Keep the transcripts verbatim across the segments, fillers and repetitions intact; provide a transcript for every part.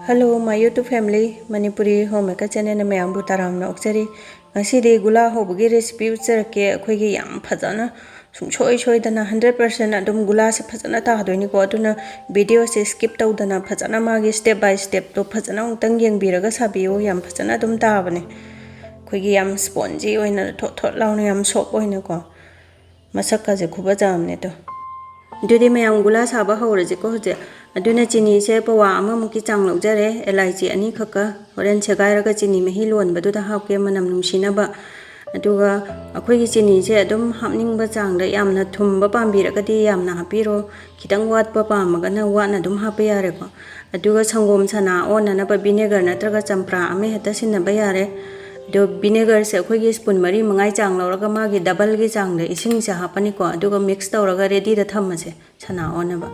Hello, my YouTube family, Manipuri Homemaker channelꯅ ꯃꯌꯥꯝꯕꯨ ꯇꯔꯥꯝꯅ ꯑꯣꯛꯆꯔꯤ꯫ ꯉꯁꯤꯗꯤ ꯒꯨꯂꯥ ꯍꯧꯕꯒꯤ recipe ꯎꯠꯆꯔꯛꯀꯦ꯫ ꯑꯩꯈꯣꯏꯒꯤ ꯌꯥꯝ ꯐꯖꯅ ꯁꯨꯡꯁꯣꯏ ꯁꯣꯏꯗꯅ hundred percent ꯑꯗꯨꯝ ꯒꯨꯂꯥꯁꯦ ꯐꯖꯅ ꯇꯥꯗꯣꯏꯅꯤꯀꯣ꯫ ꯑꯗꯨꯅ videoꯁꯦ skip ꯇꯧꯗꯅ ꯐꯖꯅ ꯃꯥꯒꯤ step by stepꯇꯣ ꯐꯖꯅ ꯑꯃꯨꯛꯇꯪ ꯌꯦꯡꯕꯤꯔꯒ ꯁꯥꯕꯤꯌꯨ꯫ ꯌꯥꯝ ꯐꯖꯅ ꯑꯗꯨꯝ ꯇꯥꯕꯅꯦ꯫ ꯑꯩꯈꯣꯏꯒꯤ ꯌꯥꯝ spongy ꯑꯣꯏꯅ ꯊꯣꯠ ꯊꯣꯠ ꯂꯥꯎꯅ ꯌꯥꯝ soft ꯑꯣꯏꯅꯀꯣ꯫ ꯃꯁꯛꯀꯁꯦ ꯈꯨꯐꯖ ꯑꯃꯅꯦ ꯑꯗꯣ꯫ ꯑꯗꯨꯗꯤ ꯃꯌꯥꯝ ꯒꯨꯂꯥ ꯁꯥꯕ ꯍꯧꯔꯁꯤꯀꯣ ꯍꯧꯖꯤꯛ꯫ ꯑꯗꯨꯅ ꯆꯤꯅꯤꯁꯦ ꯄꯋꯥ ꯑꯃꯃꯨꯛꯀꯤ ꯆꯥꯡ ꯂꯧꯖꯔꯦ꯫ ꯑꯦꯂꯥꯏꯆꯤ ꯑꯅꯤꯈꯛꯀ ꯍꯣꯔꯦꯟ ꯁꯦꯒꯥꯏꯔꯒ ꯆꯤꯅꯤ ꯃꯍꯤ ꯂꯣꯟꯕꯗꯨꯗ ꯍꯥꯞꯀꯦ ꯃꯅꯝ ꯅꯨꯡꯁꯤꯅꯕ꯫ ꯑꯗꯨꯒ ꯑꯩꯈꯣꯏꯒꯤ ꯆꯤꯅꯤꯁꯦ ꯑꯗꯨꯝ ꯍꯥꯞꯅꯤꯡꯕ ꯆꯥꯡꯗ, ꯌꯥꯝꯅ ꯊꯨꯝꯕ ꯄꯥꯝꯕꯤꯔꯒꯗꯤ ꯌꯥꯝꯅ ꯍꯥꯞꯄꯤꯔꯣ, ꯈꯤꯇꯪ ꯋꯥꯠꯄ ꯄꯥꯝꯃꯒꯅ ꯋꯥꯠꯅ ꯑꯗꯨꯝ ꯍꯥꯞꯄ ꯌꯥꯔꯦꯀꯣ꯫ ꯑꯗꯨꯒ ꯁꯪꯒꯣꯝ ꯁꯅꯥ ꯑꯣꯟꯅꯅꯕ vinegar ꯅꯠꯇ꯭ꯔꯒ ꯆꯝꯄ꯭ꯔꯥ ꯑꯃ ꯍꯦꯛꯇ ꯁꯤꯖꯤꯟꯅꯕ ꯌꯥꯔꯦ꯫ ꯑꯗꯣ vinegarꯁꯦ ꯑꯩꯈꯣꯏꯒꯤ spoon ꯃꯔꯤ ꯃꯉꯥꯒꯤ ꯆꯥꯡ ꯂꯧꯔꯒ ꯃꯥꯒꯤ doubleꯒꯤ ꯆꯥꯡꯗ ꯏꯁꯤꯡꯁꯦ ꯍꯥꯞꯄꯅꯤꯀꯣ꯫ ꯑꯗꯨꯒ mix ꯇꯧꯔꯒ readyꯗ ꯊꯝꯃꯁꯦ ꯁꯅꯥ ꯑꯣꯟꯅꯕ꯫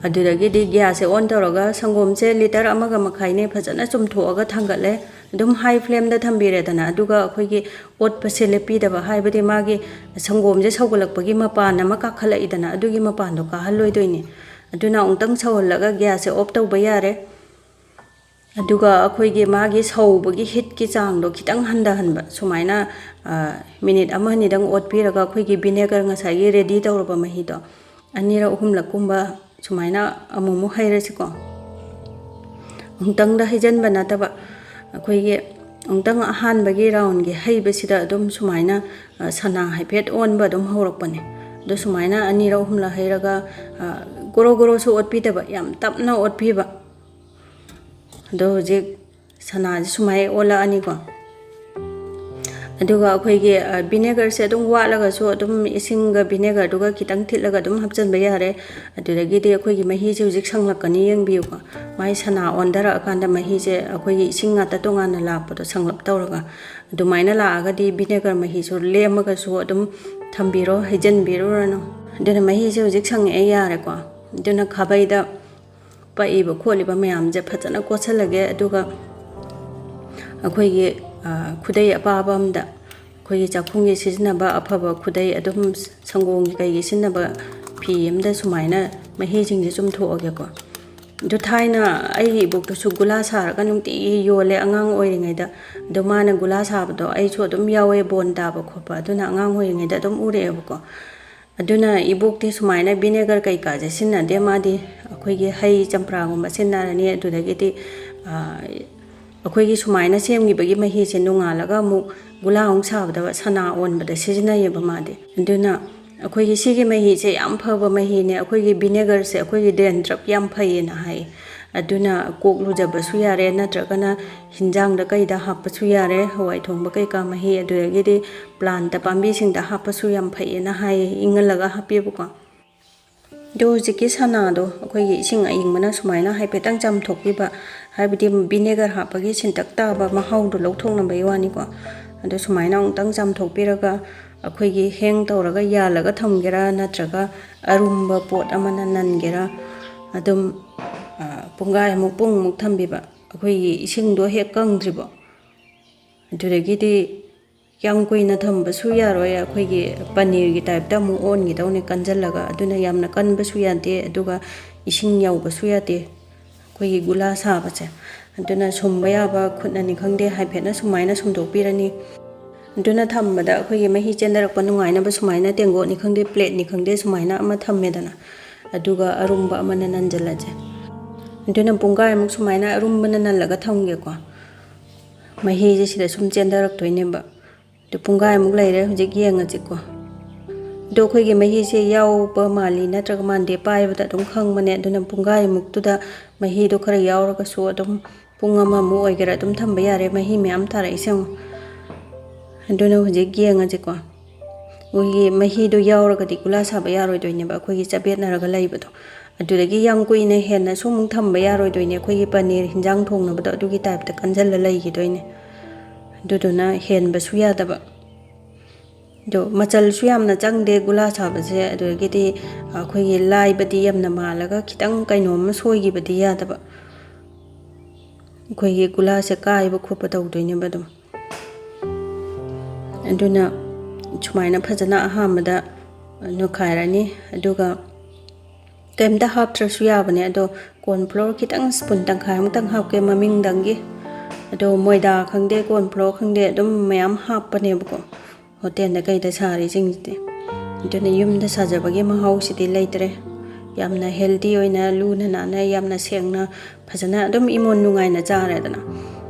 ꯑꯗꯨꯗꯒꯤꯗꯤ gasꯁꯦ on ꯇꯧꯔꯒ ꯁꯪꯒꯣꯝꯁꯦ litre ꯑꯃꯒ ꯃꯈꯥꯏꯅꯦ ꯐꯖꯅ ꯆꯨꯝꯊꯣꯛꯑꯒ ꯊꯥꯡꯒꯠꯂꯦ꯫ ꯑꯗꯨꯝ high flameꯗ ꯊꯝꯕꯤꯔꯦꯗꯅ꯫ ꯑꯗꯨꯒ ꯑꯩꯈꯣꯏꯒꯤ ꯑꯣꯠꯄꯁꯦ ꯂꯦꯞꯄꯤꯗꯕ, ꯍꯥꯏꯕꯗꯤ ꯃꯥꯒꯤ ꯁꯪꯒꯣꯝꯁꯦ ꯁꯧꯒꯠꯂꯛꯄꯒꯤ ꯃꯄꯥꯟ ꯑꯃ ꯀꯥꯈꯠꯂꯛꯏꯗꯅ, ꯑꯗꯨꯒꯤ ꯃꯄꯥꯟꯗꯣ ꯀꯥꯍꯜꯂꯣꯏꯗꯣꯏꯅꯤ꯫ ꯑꯗꯨꯅ ꯑꯃꯨꯛꯇꯪ ꯁꯧꯍꯜꯂꯒ gasꯁꯦ off ꯇꯧꯕ ꯌꯥꯔꯦ꯫ ꯑꯗꯨꯒ ꯑꯩꯈꯣꯏꯒꯤ ꯃꯥꯒꯤ ꯁꯧꯕꯒꯤ heatꯀꯤ ꯆꯥꯡꯗꯣ ꯈꯤꯇꯪ ꯍꯟꯊꯍꯟꯕ꯫ ꯁꯨꯃꯥꯏꯅ minute ꯑꯃ ꯑꯅꯤꯗꯪ ꯑꯣꯠꯄꯤꯔꯒ ꯑꯩꯈꯣꯏꯒꯤ vinegar, ꯉꯁꯥꯏꯒꯤ ready ꯇꯧꯔꯕ ꯃꯍꯤꯗꯣ ꯑꯅꯤꯔꯛ ꯑꯍꯨꯝꯂꯛꯀꯨꯝꯕ ꯁꯨꯃꯥꯏꯅ ꯑꯃꯨꯛꯃꯨꯛ ꯍꯩꯔꯁꯤꯀꯣ꯫ ꯑꯃꯨꯛꯇꯪꯗ ꯍꯩꯖꯤꯟꯕ ꯅꯠꯇꯕ, ꯑꯩꯈꯣꯏꯒꯤ ꯑꯃꯨꯛꯇꯪ ꯑꯍꯥꯟꯕꯒꯤ roundꯒꯤ ꯍꯩꯕꯁꯤꯗ ꯑꯗꯨꯝ ꯁꯨꯃꯥꯏꯅ ꯁꯅꯥ ꯍꯥꯏꯐꯦꯠ ꯑꯣꯟꯕ ꯑꯗꯨꯝ ꯍꯧꯔꯛꯄꯅꯦ꯫ ꯑꯗꯣ ꯁꯨꯃꯥꯏꯅ ꯑꯅꯤꯔꯛ ꯑꯍꯨꯝꯂꯛ ꯍꯩꯔꯒ ꯒꯣꯔꯣ ꯒꯣꯔꯣꯁꯨ ꯑꯣꯠꯄꯤꯗꯕ, ꯌꯥꯝ ꯇꯞꯅ ꯑꯣꯠꯄꯤꯕ꯫ ꯑꯗꯣ ꯍꯧꯖꯤꯛ ꯁꯅꯥꯁꯦ ꯁꯨꯃꯥꯏꯅ ꯑꯣꯜꯂꯛꯑꯅꯤꯀꯣ꯫ ꯑꯗꯨꯒ ꯑꯩꯈꯣꯏꯒꯤ vinegarꯁꯦ ꯑꯗꯨꯝ ꯋꯥꯠꯂꯒꯁꯨ ꯑꯗꯨꯝ ꯏꯁꯤꯡꯒ vinegarꯗꯨꯒ ꯈꯤꯇꯪ ꯊꯤꯠꯂꯒ ꯑꯗꯨꯝ ꯍꯥꯞꯆꯤꯟꯕ ꯌꯥꯔꯦ꯫ ꯑꯗꯨꯗꯒꯤꯗꯤ ꯑꯩꯈꯣꯏꯒꯤ ꯃꯍꯤꯁꯦ ꯍꯧꯖꯤꯛ ꯁꯪꯂꯛꯀꯅꯤ, ꯌꯦꯡꯕꯤꯌꯨꯀꯣ꯫ ꯃꯥꯏ ꯁꯅꯥ ꯑꯣꯟꯊꯔꯛꯑꯀꯥꯟꯗ ꯃꯍꯤꯁꯦ ꯑꯩꯈꯣꯏꯒꯤ ꯏꯁꯤꯡ ꯉꯥꯛꯇ ꯇꯣꯉꯥꯟꯅ ꯂꯥꯛꯄꯗꯣ, ꯁꯪꯂꯞ ꯇꯧꯔꯒ ꯑꯗꯨꯃꯥꯏꯅ ꯂꯥꯛꯑꯒꯗꯤ vinegar ꯃꯍꯤꯁꯨ ꯂꯦꯝꯃꯒꯁꯨ ꯑꯗꯨꯝ ꯊꯝꯕꯤꯔꯣ, ꯍꯩꯖꯤꯟꯕꯤꯔꯨꯔꯅꯨ꯫ ꯑꯗꯨꯅ ꯃꯍꯤꯁꯦ ꯍꯧꯖꯤꯛ ꯁꯪꯉꯛꯑꯦ, ꯌꯥꯔꯦꯀꯣ꯫ ꯑꯗꯨꯅ ꯈꯥꯕꯩꯗ ꯄꯛꯏꯕ ꯈꯣꯠꯂꯤꯕ ꯃꯌꯥꯝꯁꯦ ꯐꯖꯅ ꯀꯣꯠꯁꯜꯂꯒꯦ꯫ ꯑꯗꯨꯒ ꯑꯩꯈꯣꯏꯒꯤ ꯈꯨꯗꯩ ꯑꯄꯥꯕ ꯑꯝꯗ, ꯑꯩꯈꯣꯏꯒꯤ ꯆꯥꯛꯈꯨꯝꯒꯤ ꯁꯤꯖꯤꯟꯅꯕ ꯑꯐꯕ ꯈꯨꯗꯩ, ꯑꯗꯨꯝ ꯁꯪꯒꯣꯝꯒꯤ ꯀꯩꯒꯤ ꯁꯤꯖꯤꯟꯅꯕ ꯐꯤ ꯑꯝꯗ ꯁꯨꯃꯥꯏꯅ ꯃꯍꯤꯁꯤꯡꯁꯦ ꯆꯨꯝꯊꯣꯛꯑꯒꯦꯀꯣ꯫ ꯑꯗꯨ ꯊꯥꯏꯅ ꯑꯩꯒꯤ ꯏꯕꯣꯛꯇꯨꯁꯨ ꯒꯨꯂꯥ ꯁꯥꯔꯒ ꯅꯨꯡꯇꯤꯒꯤ ꯌꯣꯜꯂꯦ ꯑꯉꯥꯡ ꯑꯣꯏꯔꯤꯉꯩꯗ꯫ ꯑꯗꯣ ꯃꯥꯅ ꯒꯨꯂꯥ ꯁꯥꯕꯗꯣ ꯑꯩꯁꯨ ꯑꯗꯨꯝ ꯌꯥꯎꯋꯦ, ꯕꯣꯟ ꯇꯥꯕ ꯈꯣꯠꯄ, ꯑꯗꯨꯅ ꯑꯉꯥꯡ ꯑꯣꯏꯔꯤꯉꯩꯗ ꯑꯗꯨꯝ ꯎꯔꯛꯑꯦꯕꯀꯣ꯫ ꯑꯗꯨꯅ ꯏꯕꯣꯛꯇꯤ ꯁꯨꯃꯥꯏꯅ vinegar ꯀꯩꯀꯥꯁꯦ ꯁꯤꯖꯤꯟꯅꯗꯦ꯫ ꯃꯥꯗꯤ ꯑꯩꯈꯣꯏꯒꯤ ꯍꯩ ꯆꯝꯄ꯭ꯔꯥꯒꯨꯝꯕ ꯁꯤꯖꯤꯟꯅꯔꯅꯤ, ꯑꯗꯨꯗꯒꯤꯗꯤ, ꯑꯥ, ꯑꯩꯈꯣꯏꯒꯤ ꯁꯨꯃꯥꯏꯅ ꯁꯦꯝꯈꯤꯕꯒꯤ ꯃꯍꯤꯁꯦ ꯅꯣꯡꯉꯥꯜꯂꯒ ꯑꯃꯨꯛ ꯒꯨꯂꯥ ꯑꯃꯨꯛ ꯁꯥꯕꯗ ꯁꯅꯥ ꯑꯣꯟꯕꯗ ꯁꯤꯖꯤꯟꯅꯩꯌꯦꯕ ꯃꯥꯗꯤ꯫ ꯑꯗꯨꯅ ꯑꯩꯈꯣꯏꯒꯤ ꯁꯤꯒꯤ ꯃꯍꯤꯁꯦ ꯌꯥꯝ ꯐꯕ ꯃꯍꯤꯅꯦ꯫ ꯑꯩꯈꯣꯏꯒꯤ vinegarꯁꯦ ꯑꯩꯈꯣꯏꯒꯤ dandruff ꯌꯥꯝ ꯐꯩꯌꯦꯅ ꯍꯥꯏ꯫ ꯑꯗꯨꯅ ꯀꯣꯛ ꯂꯨꯖꯕꯁꯨ ꯌꯥꯔꯦ, ꯅꯠꯇ꯭ꯔꯒꯅ ꯍꯤꯟꯖꯥꯡꯗ ꯀꯩꯗ ꯍꯥꯞꯄꯁꯨ ꯌꯥꯔꯦ, ꯍꯋꯥꯏ ꯊꯣꯡꯕ ꯀꯩꯀꯥ ꯃꯍꯤ, ꯑꯗꯨꯗꯒꯤꯗꯤ plant ꯄꯥꯝꯕꯤꯁꯤꯡꯗ ꯍꯥꯞꯄꯁꯨ ꯌꯥꯝ ꯐꯩꯌꯦꯅ ꯍꯥꯏꯌꯦ, ꯏꯪꯍꯜꯂꯒ ꯍꯥꯞꯄꯦꯕꯀꯣ꯫ ꯑꯗꯣ ꯍꯧꯖꯤꯛꯀꯤ ꯁꯅꯥꯗꯣ ꯑꯩꯈꯣꯏꯒꯤ ꯏꯁꯤꯡ ꯑꯏꯪꯕꯅ ꯁꯨꯃꯥꯏꯅ ꯍꯥꯏꯐꯦꯠꯇꯪ ꯆꯥꯝꯊꯣꯛꯄꯤꯕ, ꯍꯥꯏꯕꯗꯤ vinegar ꯍꯥꯞꯄꯒꯤ ꯁꯤꯟꯇꯛ ꯇꯥꯕ ꯃꯍꯥꯎꯗꯣ ꯂꯧꯊꯣꯛꯅꯕꯒꯤ ꯋꯥꯅꯤꯀꯣ꯫ ꯑꯗꯣ ꯁꯨꯃꯥꯏꯅ ꯑꯃꯨꯛꯇꯪ ꯆꯥꯝꯊꯣꯛꯄꯤꯔꯒ ꯑꯩꯈꯣꯏꯒꯤ hang ꯇꯧꯔꯒ ꯌꯥꯜꯂꯒ ꯊꯝꯒꯦꯔꯥ, ꯅꯠꯇ꯭ꯔꯒ ꯑꯔꯨꯝꯕ ꯄꯣꯠ ꯑꯃꯅ ꯅꯟꯒꯦꯔꯥ, ꯑꯗꯨꯝ, ꯑ, ꯄꯨꯡꯈꯥꯏꯃꯨꯛ, ꯄꯨꯡꯃꯨꯛ ꯊꯝꯕꯤꯕ, ꯑꯩꯈꯣꯏꯒꯤ ꯏꯁꯤꯡꯗꯣ ꯍꯦꯛ ꯀꯪꯗ꯭ꯔꯤꯕꯣ꯫ ꯑꯗꯨꯗꯒꯤꯗꯤ ꯌꯥꯝ ꯀꯨꯏꯅ ꯊꯝꯕꯁꯨ ꯌꯥꯔꯣꯏ, ꯑꯩꯈꯣꯏꯒꯤ ꯄꯅꯤꯔꯒꯤ typeꯇ ꯑꯃꯨꯛ ꯑꯣꯟꯈꯤꯗꯧꯅꯤ ꯀꯟꯁꯤꯜꯂꯒ꯫ ꯑꯗꯨꯅ ꯌꯥꯝꯅ ꯀꯟꯕꯁꯨ ꯌꯥꯗꯦ, ꯑꯗꯨꯒ ꯏꯁꯤꯡ ꯌꯧꯕꯁꯨ ꯌꯥꯗꯦ ꯑꯩꯈꯣꯏꯒꯤ ꯒꯨꯂꯥ ꯁꯥꯕꯁꯦ꯫ ꯑꯗꯨꯅ ꯁꯨꯝꯕ ꯌꯥꯕ ꯈꯨꯠꯅꯅꯤ ꯈꯪꯗꯦ, ꯍꯥꯏꯐꯦꯠꯅ ꯁꯨꯃꯥꯏꯅ ꯁꯨꯝꯗꯣꯛꯄꯤꯔꯅꯤ꯫ ꯑꯗꯨꯅ ꯊꯝꯕꯗ ꯑꯩꯈꯣꯏꯒꯤ ꯃꯍꯤ ꯆꯦꯟꯊꯔꯛꯄ ꯅꯨꯡꯉꯥꯏꯅꯕ ꯁꯨꯃꯥꯏꯅ ꯇꯦꯡꯀꯣꯠꯅꯤ ꯈꯪꯗꯦ, plateꯅꯤ ꯈꯪꯗꯦ, ꯁꯨꯃꯥꯏꯅ ꯑꯃ ꯊꯝꯃꯦꯗꯅ, ꯑꯗꯨꯒ ꯑꯔꯨꯝꯕ ꯑꯃꯅ ꯅꯟꯁꯤꯜꯂꯁꯦ꯫ ꯑꯗꯨꯅ ꯄꯨꯡꯈꯥꯏꯃꯨꯛ ꯁꯨꯃꯥꯏꯅ ꯑꯔꯨꯝꯕꯅ ꯅꯜꯂꯒ ꯊꯝꯒꯦꯀꯣ꯫ ꯃꯍꯤꯁꯦ ꯁꯤꯗ ꯁꯨꯝ ꯆꯦꯟꯊꯔꯛꯇꯣꯏꯅꯦꯕ꯫ ꯑꯗꯨ ꯄꯨꯡꯈꯥꯏꯃꯨꯛ ꯂꯩꯔꯦ, ꯍꯧꯖꯤꯛ ꯌꯦꯡꯉꯁꯤꯀꯣ꯫ ꯑꯗꯣ ꯑꯩꯈꯣꯏꯒꯤ ꯃꯍꯤꯁꯦ ꯌꯥꯎꯕ ꯃꯥꯜꯂꯤ ꯅꯠꯇ꯭ꯔꯒ ꯃꯥꯟꯗꯦ ꯄꯥꯏꯕꯗ ꯑꯗꯨꯝ ꯈꯪꯕꯅꯦ꯫ ꯑꯗꯨꯅ ꯄꯨꯡꯈꯥꯏꯃꯨꯛꯇꯨꯗ ꯃꯍꯤꯗꯣ ꯈꯔ ꯌꯥꯎꯔꯒꯁꯨ ꯑꯗꯨꯝ ꯄꯨꯡ ꯑꯃꯃꯨꯛ ꯑꯣꯏꯒꯦꯔꯥ ꯑꯗꯨꯝ ꯊꯝꯕ ꯌꯥꯔꯦ, ꯃꯍꯤ ꯃꯌꯥꯝ ꯇꯥꯔꯛꯏꯁꯦ ꯌꯦꯡꯉꯣ꯫ ꯑꯗꯨꯅ ꯍꯧꯖꯤꯛ ꯌꯦꯡꯉꯁꯤꯀꯣ꯫ ꯑꯩꯈꯣꯏꯒꯤ ꯃꯍꯤꯗꯣ ꯌꯥꯎꯔꯒꯗꯤ ꯒꯨꯂꯥ ꯁꯥꯕ ꯌꯥꯔꯣꯏꯗꯣꯏꯅꯦꯕ, ꯑꯩꯈꯣꯏꯒꯤ ꯆꯕꯦꯠꯅꯔꯒ ꯂꯩꯕꯗꯣ꯫ ꯑꯗꯨꯗꯒꯤ ꯌꯥꯝ ꯀꯨꯏꯅ ꯍꯦꯟꯅꯁꯨ ꯑꯃꯨꯛ ꯊꯝꯕ ꯌꯥꯔꯣꯏꯗꯣꯏꯅꯦ, ꯑꯩꯈꯣꯏꯒꯤ ꯄꯅꯤꯔ ꯍꯤꯟꯖꯥꯡ ꯊꯣꯡꯅꯕꯗꯣ ꯑꯗꯨꯒꯤ typeꯇ ꯀꯟꯁꯤꯜꯂ ꯂꯩꯈꯤꯗꯣꯏꯅꯦ꯫ ꯑꯗꯨꯗꯨꯅ ꯍꯦꯟꯕꯁꯨ ꯌꯥꯗꯕ꯫ ꯑꯗꯣ ꯃꯆꯜꯁꯨ ꯌꯥꯝꯅ ꯆꯪꯗꯦ ꯒꯨꯂꯥ ꯁꯥꯕꯁꯦ, ꯑꯗꯨꯗꯒꯤꯗꯤ ꯑꯩꯈꯣꯏꯒꯤ ꯂꯥꯏꯕꯗꯤ ꯌꯥꯝꯅ ꯃꯥꯜꯂꯒ ꯈꯤꯇꯪ ꯀꯩꯅꯣꯝꯃ ꯁꯣꯏꯈꯤꯕꯗꯤ ꯌꯥꯗꯕ꯫ ꯑꯩꯈꯣꯏꯒꯤ ꯒꯨꯂꯥꯁꯦ ꯀꯥꯏꯕ ꯈꯣꯠꯄ ꯇꯧꯗꯣꯏꯅꯦꯕ ꯑꯗꯨꯝ꯫ ꯑꯗꯨꯅ ꯁꯨꯃꯥꯏꯅ ꯐꯖꯅ ꯑꯍꯥꯟꯕꯗ ꯅꯣꯏꯈꯥꯏꯔꯅꯤ, ꯑꯗꯨꯒ ꯀꯩꯝꯇ ꯍꯥꯞꯇ꯭ꯔꯁꯨ ꯌꯥꯕꯅꯦ꯫ ꯑꯗꯣ corn flour ꯈꯤꯇꯪ spoon ꯇꯪꯈꯥꯏꯃꯨꯛꯇꯪ ꯍꯥꯞꯀꯦ ꯃꯃꯤꯡꯗꯪꯒꯤ꯫ ꯑꯗꯣ ꯃꯣꯏꯗꯥ ꯈꯪꯗꯦ, corn flour ꯈꯪꯗꯦ, ꯑꯗꯨꯝ ꯃꯌꯥꯝ ꯍꯥꯞꯄꯅꯦꯕꯀꯣ꯫ ꯍꯣꯇꯦꯜꯗ ꯀꯩꯗ ꯁꯥꯔꯤꯁꯤꯡꯁꯤꯗꯤ꯫ ꯑꯗꯨꯅ ꯌꯨꯝꯗ ꯁꯥꯖꯕꯒꯤ ꯃꯍꯥꯎꯁꯤꯗꯤ ꯂꯩꯇ꯭ꯔꯦ꯫ ꯌꯥꯝꯅ healthy ꯑꯣꯏꯅ, ꯂꯨꯅ ꯅꯥꯟꯅ, ꯌꯥꯝꯅ ꯁꯦꯡꯅ, ꯐꯖꯅ ꯑꯗꯨꯝ ꯏꯃꯣꯟ ꯅꯨꯡꯉꯥꯏꯅ ꯆꯥꯔꯦꯗꯅ꯫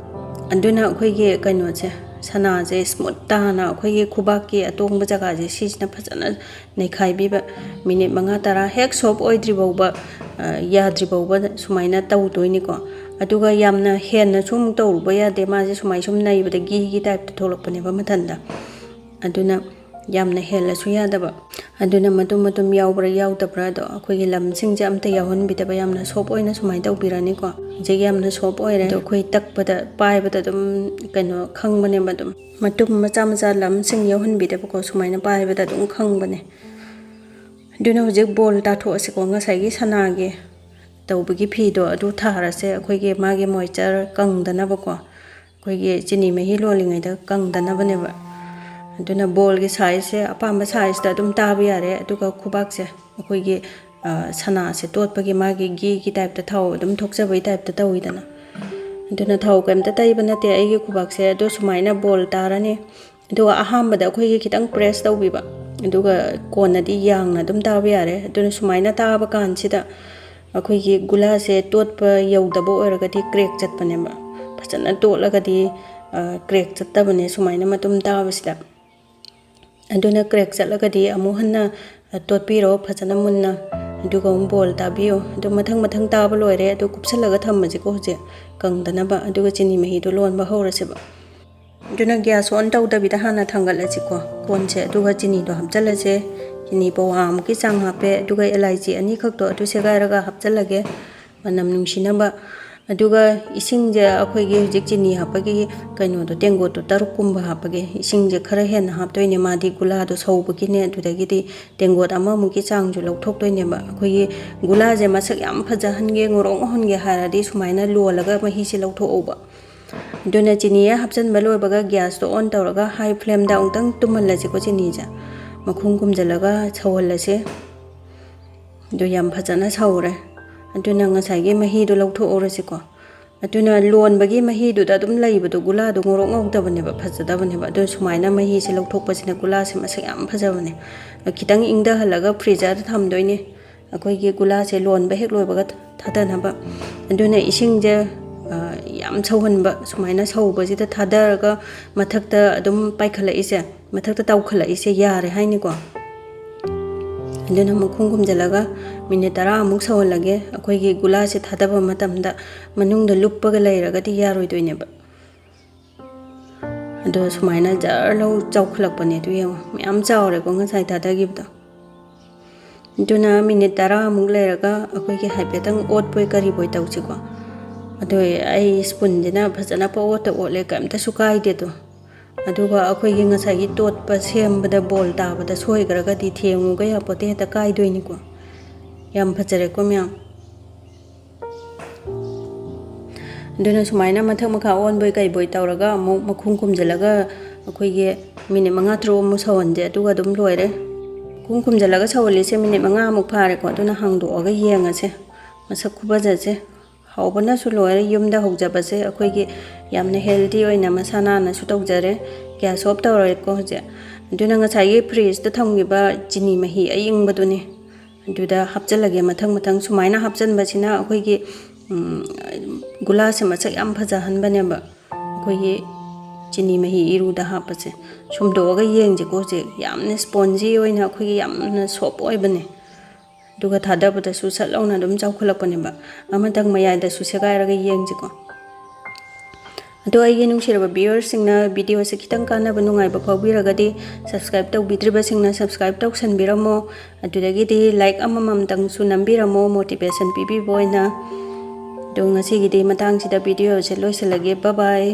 ꯑꯗꯨꯅ ꯑꯩꯈꯣꯏꯒꯤ ꯀꯩꯅꯣꯁꯦ, ꯁꯅꯥꯁꯦ smooth ꯇꯥꯅ ꯑꯩꯈꯣꯏꯒꯤ ꯈꯨꯕꯥꯛꯀꯤ ꯑꯇꯣꯡꯕ ꯖꯒꯥꯁꯦ, ꯁꯤꯁꯤꯅ ꯐꯖꯅ ꯅꯩꯈꯥꯏꯕꯤꯕ꯫ ꯃꯤꯅꯤꯠ ꯃꯉꯥ ꯇꯔꯥ ꯍꯦꯛ soft ꯑꯣꯏꯗ꯭ꯔꯤ ꯐꯥꯎꯕ, ꯑ, ꯌꯥꯗ꯭ꯔꯤ ꯐꯥꯎꯕ ꯁꯨꯃꯥꯏꯅ ꯇꯧꯗꯣꯏꯅꯤꯀꯣ꯫ ꯑꯗꯨꯒ ꯌꯥꯝꯅ ꯍꯦꯟꯅꯁꯨ ꯑꯃꯨꯛ ꯇꯧꯔꯨꯕ ꯌꯥꯗꯦ, ꯃꯥꯁꯦ ꯁꯨꯃꯥꯏ ꯁꯨꯝ ꯅꯩꯕꯗ ꯘꯤꯒꯤ typeꯇ ꯊꯣꯛꯂꯛꯄꯅꯦꯕ ꯃꯊꯟꯗ꯫ ꯑꯗꯨꯅ ꯌꯥꯝꯅ ꯍꯦꯜꯂꯁꯨ ꯌꯥꯗꯕ꯫ ꯑꯗꯨꯅ ꯃꯇꯨꯝ ꯃꯇꯨꯝ ꯌꯥꯎꯕ꯭ꯔꯥ ꯌꯥꯎꯗꯕ꯭ꯔꯥ ꯑꯗꯣ ꯑꯩꯈꯣꯏꯒꯤ ꯂꯝꯁꯤꯡꯁꯦ ꯑꯝꯇ ꯌꯥꯎꯍꯟꯕꯤꯗꯕ, ꯌꯥꯝꯅ soft ꯑꯣꯏꯅ ꯁꯨꯃꯥꯏꯅ ꯇꯧꯕꯤꯔꯅꯤꯀꯣ꯫ ꯍꯧꯖꯤꯛ ꯌꯥꯝꯅ soft ꯑꯣꯏꯔꯦ꯫ ꯑꯗꯣ ꯑꯩꯈꯣꯏ ꯇꯛꯄꯗ, ꯄꯥꯏꯕꯗ ꯑꯗꯨꯝ ꯀꯩꯅꯣ ꯈꯪꯕꯅꯦꯕ, ꯑꯗꯨꯝ ꯃꯇꯨꯝ ꯃꯆꯥ ꯃꯆꯥ ꯂꯝꯁꯤꯡ ꯌꯥꯎꯍꯟꯕꯤꯗꯕꯀꯣ, ꯁꯨꯃꯥꯏꯅ ꯄꯥꯏꯕꯗ ꯑꯗꯨꯝ ꯈꯪꯕꯅꯦ꯫ ꯑꯗꯨꯅ ꯍꯧꯖꯤꯛ bowl ꯇꯥꯊꯣꯛꯑꯁꯤꯀꯣ, ꯉꯁꯥꯏꯒꯤ ꯁꯅꯥꯒꯤ ꯇꯧꯕꯒꯤ ꯐꯤꯗꯣ ꯑꯗꯨ ꯊꯥꯔꯁꯦ, ꯑꯩꯈꯣꯏꯒꯤ ꯃꯥꯒꯤ moisture ꯀꯪꯗꯅꯕꯀꯣ꯫ ꯑꯩꯈꯣꯏꯒꯤ ꯆꯤꯅꯤ ꯃꯍꯤ ꯂꯣꯜꯂꯤꯉꯩꯗ ꯀꯪꯗꯅꯕꯅꯦꯕ꯫ ꯑꯗꯨꯅ bowlꯒꯤ sizeꯁꯦ ꯑꯄꯥꯝꯕ sizeꯇ ꯑꯗꯨꯝ ꯇꯥꯕ ꯌꯥꯔꯦ꯫ ꯑꯗꯨꯒ ꯈꯨꯕꯥꯛꯁꯦ ꯑꯩꯈꯣꯏꯒꯤ, ꯑ, ꯁꯅꯥꯁꯦ ꯇꯣꯠꯄꯒꯤ ꯃꯥꯒꯤ ꯘꯤꯒꯤ typeꯇ, ꯊꯥꯎ ꯑꯗꯨꯝ ꯊꯣꯛꯆꯕꯒꯤ typeꯇ ꯇꯧꯋꯤꯗꯅ꯫ ꯑꯗꯨꯅ ꯊꯥꯎ ꯀꯩꯝꯇ ꯇꯩꯕ ꯅꯠꯇꯦ ꯑꯩꯒꯤ ꯈꯨꯕꯥꯛꯁꯦ꯫ ꯑꯗꯣ ꯁꯨꯃꯥꯏꯅ bowl ꯇꯥꯔꯅꯤ꯫ ꯑꯗꯨꯒ ꯑꯍꯥꯟꯕꯗ ꯑꯩꯈꯣꯏꯒꯤ ꯈꯤꯇꯪ press ꯇꯧꯕꯤꯕ, ꯑꯗꯨꯒ ꯀꯣꯟꯅꯗꯤ ꯌꯥꯡꯅ ꯑꯗꯨꯝ ꯇꯥꯕ ꯌꯥꯔꯦ꯫ ꯑꯗꯨꯅ ꯁꯨꯃꯥꯏꯅ ꯇꯥꯕ ꯀꯥꯟꯁꯤꯗ ꯑꯩꯈꯣꯏꯒꯤ ꯒꯨꯂꯥꯁꯦ ꯇꯣꯠꯄ ꯌꯧꯗꯕ ꯑꯣꯏꯔꯒꯗꯤ crack ꯆꯠꯄꯅꯦꯕ꯫ ꯐꯖꯅ ꯇꯣꯠꯂꯒꯗꯤ, ꯑ, crack ꯆꯠꯇꯕꯅꯦ ꯁꯨꯃꯥꯏꯅ ꯃꯇꯨꯝ ꯇꯥꯕꯁꯤꯗ꯫ ꯑꯗꯨꯅ crack ꯆꯠꯂꯒꯗꯤ ꯑꯃꯨꯛ ꯍꯟꯅ, ꯑ, ꯇꯣꯠꯄꯤꯔꯣ ꯐꯖꯅ ꯃꯨꯟꯅ, ꯑꯗꯨꯒ ꯑꯃꯨꯛ bowl ꯇꯥꯕꯤꯌꯣ꯫ ꯑꯗꯨ ꯃꯊꯪ ꯃꯊꯪ ꯇꯥꯕ ꯂꯣꯏꯔꯦ꯫ ꯑꯗꯨ ꯀꯨꯞꯁꯜꯂꯒ ꯊꯝꯃꯁꯤꯀꯣ ꯍꯧꯖꯤꯛ ꯀꯪꯗꯅꯕ꯫ ꯑꯗꯨꯒ ꯆꯤꯅꯤ ꯃꯍꯤꯗꯣ ꯂꯣꯟꯕ ꯍꯧꯔꯁꯦꯕ꯫ ꯑꯗꯨꯅ gas on ꯇꯧꯗꯕꯤꯗ ꯍꯥꯟꯅ ꯊꯥꯡꯒꯠꯂꯁꯤꯀꯣ ꯀꯣꯟꯁꯦ꯫ ꯑꯗꯨꯒ ꯆꯤꯅꯤꯗꯣ ꯍꯥꯞꯆꯜꯂꯁꯦ꯫ ꯆꯤꯅꯤ ꯄꯋꯥ ꯑꯃꯨꯛꯀꯤ ꯆꯥꯡ ꯍꯥꯞꯄꯦ꯫ ꯑꯗꯨꯒ ꯏꯂꯥꯏꯆꯤ ꯑꯅꯤꯈꯛꯇꯣ ꯑꯗꯨ ꯁꯦꯒꯥꯏꯔꯒ ꯍꯥꯞꯆꯜꯂꯒꯦ, ꯃꯅꯝ ꯅꯨꯡꯁꯤꯅꯕ꯫ ꯑꯗꯨꯒ ꯏꯁꯤꯡꯁꯦ ꯑꯩꯈꯣꯏꯒꯤ ꯍꯧꯖꯤꯛ ꯆꯤꯅꯤ ꯍꯥꯞꯄꯒꯤ ꯀꯩꯅꯣꯗꯣ, ꯇꯦꯡꯀꯣꯠꯇꯣ ꯇꯔꯨꯛꯀꯨꯝꯕ ꯍꯥꯞꯄꯒꯦ꯫ ꯏꯁꯤꯡꯁꯦ ꯈꯔ ꯍꯦꯟꯅ ꯍꯥꯞꯇꯣꯏꯅꯦ, ꯃꯥꯗꯤ ꯒꯨꯂꯥꯗꯣ ꯁꯧꯕꯒꯤꯅꯦ꯫ ꯑꯗꯨꯗꯒꯤꯗꯤ ꯇꯦꯡꯀꯣꯠ ꯑꯃꯃꯨꯛꯀꯤ ꯆꯥꯡꯁꯨ ꯂꯧꯊꯣꯛꯇꯣꯏꯅꯦꯕ꯫ ꯑꯩꯈꯣꯏꯒꯤ ꯒꯨꯂꯥꯁꯦ ꯃꯁꯛ ꯌꯥꯝ ꯐꯖꯍꯟꯒꯦ, ꯉꯧꯔꯣꯛ ꯉꯧꯍꯟꯒꯦ ꯍꯥꯏꯔꯗꯤ ꯁꯨꯃꯥꯏꯅ ꯂꯣꯜꯂꯒ ꯃꯍꯤꯁꯦ ꯂꯧꯊꯣꯛꯍꯧꯕ꯫ ꯑꯗꯨꯅ ꯆꯤꯅꯤ ꯍꯦꯛ ꯍꯥꯞꯆꯤꯟꯕ ꯂꯣꯏꯕꯒ gasꯇꯣ on ꯇꯧꯔꯒ high flameꯗ ꯑꯃꯨꯛꯇꯪ ꯇꯨꯝꯍꯜꯂꯁꯤꯀꯣ ꯆꯤꯅꯤꯁꯦ꯫ ꯃꯈꯨꯝ ꯈꯨꯝꯖꯤꯜꯂꯒ ꯁꯧꯍꯜꯂꯁꯦ꯫ ꯑꯗꯨ ꯌꯥꯝ ꯐꯖꯅ ꯁꯧꯔꯦ꯫ ꯑꯗꯨꯅ ꯉꯁꯥꯏꯒꯤ ꯃꯍꯤꯗꯣ ꯂꯧꯊꯣꯛꯍꯧꯔꯁꯤꯀꯣ꯫ ꯑꯗꯨꯅ ꯂꯣꯟꯕꯒꯤ ꯃꯍꯤꯗꯨꯗ ꯑꯗꯨꯝ ꯂꯩꯕꯗꯣ, ꯒꯨꯂꯥꯗꯣ ꯉꯧꯔꯣꯛ ꯉꯧꯗꯕꯅꯦꯕ, ꯐꯖꯗꯕꯅꯦꯕ꯫ ꯑꯗꯨ ꯁꯨꯃꯥꯏꯅ ꯃꯍꯤꯁꯦ ꯂꯧꯊꯣꯛꯄꯁꯤꯅ ꯒꯨꯂꯥꯁꯦ ꯃꯁꯛ ꯌꯥꯝ ꯐꯖꯕꯅꯦ꯫ ꯈꯤꯇꯪ ꯏꯪꯊꯍꯜꯂꯒ ꯐ꯭ꯔꯤꯖꯔꯗ ꯊꯝꯗꯣꯏꯅꯦ, ꯑꯩꯈꯣꯏꯒꯤ ꯒꯨꯂꯥꯁꯦ ꯂꯣꯟꯕ ꯍꯦꯛ ꯂꯣꯏꯕꯒ ꯊꯥꯗꯅꯕ꯫ ꯑꯗꯨꯅ ꯏꯁꯤꯡꯁꯦ ꯌꯥꯝ ꯁꯧꯍꯟꯕ, ꯁꯨꯃꯥꯏꯅ ꯁꯧꯕꯁꯤꯗ ꯊꯥꯗꯔꯒ ꯃꯊꯛꯇ ꯑꯗꯨꯝ ꯄꯥꯏꯈꯠꯂꯛꯏꯁꯦ, ꯃꯊꯛꯇ ꯇꯧꯈꯠꯂꯛꯏꯁꯦ ꯌꯥꯔꯦ ꯍꯥꯏꯅꯤꯀꯣ꯫ ꯑꯗꯨꯅ ꯃꯈꯨꯝ ꯈꯨꯝꯖꯤꯜꯂꯒ ꯃꯤꯅꯤꯠ ꯇꯔꯥꯃꯨꯛ ꯁꯧꯍꯜꯂꯒꯦ꯫ ꯑꯩꯈꯣꯏꯒꯤ ꯒꯨꯂꯥꯁꯦ ꯊꯥꯗꯕ ꯃꯇꯝꯗ ꯃꯅꯨꯡꯗ ꯂꯨꯞꯄꯒ ꯂꯩꯔꯒꯗꯤ ꯌꯥꯔꯣꯏꯗꯣꯏꯅꯦꯕ꯫ ꯑꯗꯣ ꯁꯨꯃꯥꯏꯅ ꯖꯔ ꯂꯧ ꯆꯥꯎꯈꯠꯂꯛꯄꯅꯦ꯫ ꯑꯗꯨ ꯌꯦꯡꯉꯣ, ꯃꯌꯥꯝ ꯆꯥꯎꯔꯦꯀꯣ ꯉꯁꯥꯏ ꯊꯥꯗꯈꯤꯕꯗꯣ꯫ ꯑꯗꯨꯅ ꯃꯤꯅꯤꯠ ꯇꯔꯥꯃꯨꯛ ꯂꯩꯔꯒ ꯑꯩꯈꯣꯏꯒꯤ ꯍꯥꯏꯐꯦꯠꯇꯪ ꯑꯣꯠꯄꯣꯏ ꯀꯔꯤꯕꯣꯏ ꯇꯧꯁꯤꯀꯣ꯫ ꯑꯗꯣ ꯑꯩ ꯁ꯭ꯄꯨꯟꯁꯤꯅ ꯐꯖꯅ ꯄꯪꯑꯣꯠꯇ ꯑꯣꯠꯂꯦ, ꯀꯩꯝꯇꯁꯨ ꯀꯥꯏꯗꯦ ꯑꯗꯣ꯫ ꯑꯗꯨꯒ ꯑꯩꯈꯣꯏꯒꯤ ꯉꯁꯥꯏꯒꯤ ꯇꯣꯠꯄ ꯁꯦꯝꯕꯗ ꯕꯣꯜ ꯇꯥꯕꯗ ꯁꯣꯏꯈ꯭ꯔꯒꯗꯤ ꯊꯦꯡꯉꯨꯒ ꯌꯥꯄꯣꯠꯇꯦ, ꯍꯦꯛꯇ ꯀꯥꯏꯗꯣꯏꯅꯤꯀꯣ꯫ ꯌꯥꯝ ꯐꯖꯔꯦꯀꯣ ꯃꯌꯥꯝ꯫ ꯑꯗꯨꯅ ꯁꯨꯃꯥꯏꯅ ꯃꯊꯛ ꯃꯈꯥ ꯑꯣꯟꯕꯣꯏ ꯀꯩꯕꯣꯏ ꯇꯧꯔꯒ ꯑꯃꯨꯛ ꯃꯈꯨꯝ ꯈꯨꯝꯖꯤꯜꯂꯒ ꯑꯩꯈꯣꯏꯒꯤ ꯃꯤꯅꯤꯠ ꯃꯉꯥ ꯇꯔꯨꯛ ꯑꯃꯨꯛ ꯁꯧꯍꯟꯁꯦ, ꯑꯗꯨꯒ ꯑꯗꯨꯝ ꯂꯣꯏꯔꯦ꯫ ꯃꯈꯨꯝ ꯈꯨꯝꯖꯤꯜꯂꯒ ꯁꯧꯍꯜꯂꯤꯁꯦ ꯃꯤꯅꯤꯠ ꯃꯉꯥꯃꯨꯛ ꯐꯥꯔꯦꯀꯣ꯫ ꯑꯗꯨꯅ ꯍꯥꯡꯗꯣꯛꯑꯒ ꯌꯦꯡꯉꯁꯦ꯫ ꯃꯁꯛ ꯈꯨꯐꯖꯁꯦ꯫ ꯍꯥꯎꯕꯅꯁꯨ ꯂꯣꯏꯔꯦ꯫ ꯌꯨꯝꯗ ꯍꯧꯖꯕꯁꯦ ꯑꯩꯈꯣꯏꯒꯤ ꯌꯥꯝꯅ ꯍꯦꯜꯗꯤ ꯑꯣꯏꯅ ꯃꯁꯥ ꯅꯥꯟꯅꯁꯨ ꯇꯧꯖꯔꯦ꯫ ꯒ꯭ꯌꯥꯁ ꯑꯣꯐ ꯇꯧꯔꯦꯀꯣ ꯍꯧꯖꯤꯛ꯫ ꯑꯗꯨꯅ ꯉꯁꯥꯏꯒꯤ ꯐ꯭ꯔꯤꯖꯇ ꯊꯝꯈꯤꯕ ꯆꯤꯅꯤ ꯃꯍꯤ ꯑꯌꯤꯡꯕꯗꯨꯅꯤ ꯑꯗꯨꯗ ꯍꯥꯞꯆꯤꯜꯂꯒꯦ꯫ ꯃꯊꯪ ꯃꯊꯪ ꯁꯨꯃꯥꯏꯅ ꯍꯥꯞꯆꯤꯟꯕꯁꯤꯅ ꯑꯩꯈꯣꯏꯒꯤ, ꯎꯝ, ꯒꯨꯂꯥꯁꯦ ꯃꯁꯛ ꯌꯥꯝ ꯐꯖꯍꯟꯕꯅꯦꯕ꯫ ꯑꯩꯈꯣꯏꯒꯤ ꯆꯤꯅꯤ ꯃꯍꯤ ꯏꯔꯨꯗ ꯍꯥꯞꯄꯁꯦ꯫ ꯁꯨꯝꯗꯣꯛꯑꯒ ꯌꯦꯡꯁꯤꯀꯣ ꯍꯧꯖꯤꯛ꯫ ꯌꯥꯝꯅ ꯁ꯭ꯄꯣꯟꯖꯤ ꯑꯣꯏꯅ ꯑꯩꯈꯣꯏꯒꯤ ꯌꯥꯝꯅ ꯁꯣꯞ ꯑꯣꯏꯕꯅꯦ꯫ ꯑꯗꯨꯒ ꯊꯥꯗꯕꯗꯁꯨ ꯁꯠ ꯂꯥꯎꯅ ꯑꯗꯨꯝ ꯆꯥꯎꯈꯠꯂꯛꯄꯅꯦꯕ꯫ ꯑꯃꯇꯪ ꯃꯌꯥꯏꯗꯁꯨ ꯁꯦꯒꯥꯏꯔꯒ ꯌꯦꯡꯁꯤꯀꯣ꯫ ꯑꯗꯣ ꯑꯩꯒꯤ ꯅꯨꯡꯁꯤꯔꯕ ꯚ꯭ꯌꯨꯋꯔꯁꯤꯡꯅ ꯚꯤꯗꯤꯑꯣꯁꯦ ꯈꯤꯇꯪ ꯀꯥꯟꯅꯕ ꯅꯨꯡꯉꯥꯏꯕ ꯐꯥꯎꯕꯤꯔꯒꯗꯤ, ꯁꯕꯁꯀ꯭ꯔꯥꯏꯕ ꯇꯧꯕꯤꯗ꯭ꯔꯤꯕꯁꯤꯡꯅ ꯁꯕꯁꯀ꯭ꯔꯥꯏꯕ ꯇꯧꯁꯟꯕꯤꯔꯝꯃꯣ꯫ ꯑꯗꯨꯗꯒꯤꯗꯤ ꯂꯥꯏꯛ ꯑꯃꯃꯝꯇꯪꯁꯨ ꯅꯝꯕꯤꯔꯝꯃꯣ, ꯃꯣꯇꯤꯚꯦꯁꯟ ꯄꯤꯕꯤꯕ ꯑꯣꯏꯅ꯫ ꯑꯗꯣ ꯉꯁꯤꯒꯤꯗꯤ ꯃꯇꯥꯡꯁꯤꯗ ꯚꯤꯗꯤꯑꯣꯁꯦ ꯂꯣꯏꯁꯤꯜꯂꯒꯦ꯫ ꯕꯥꯏ ꯕꯥꯏ꯫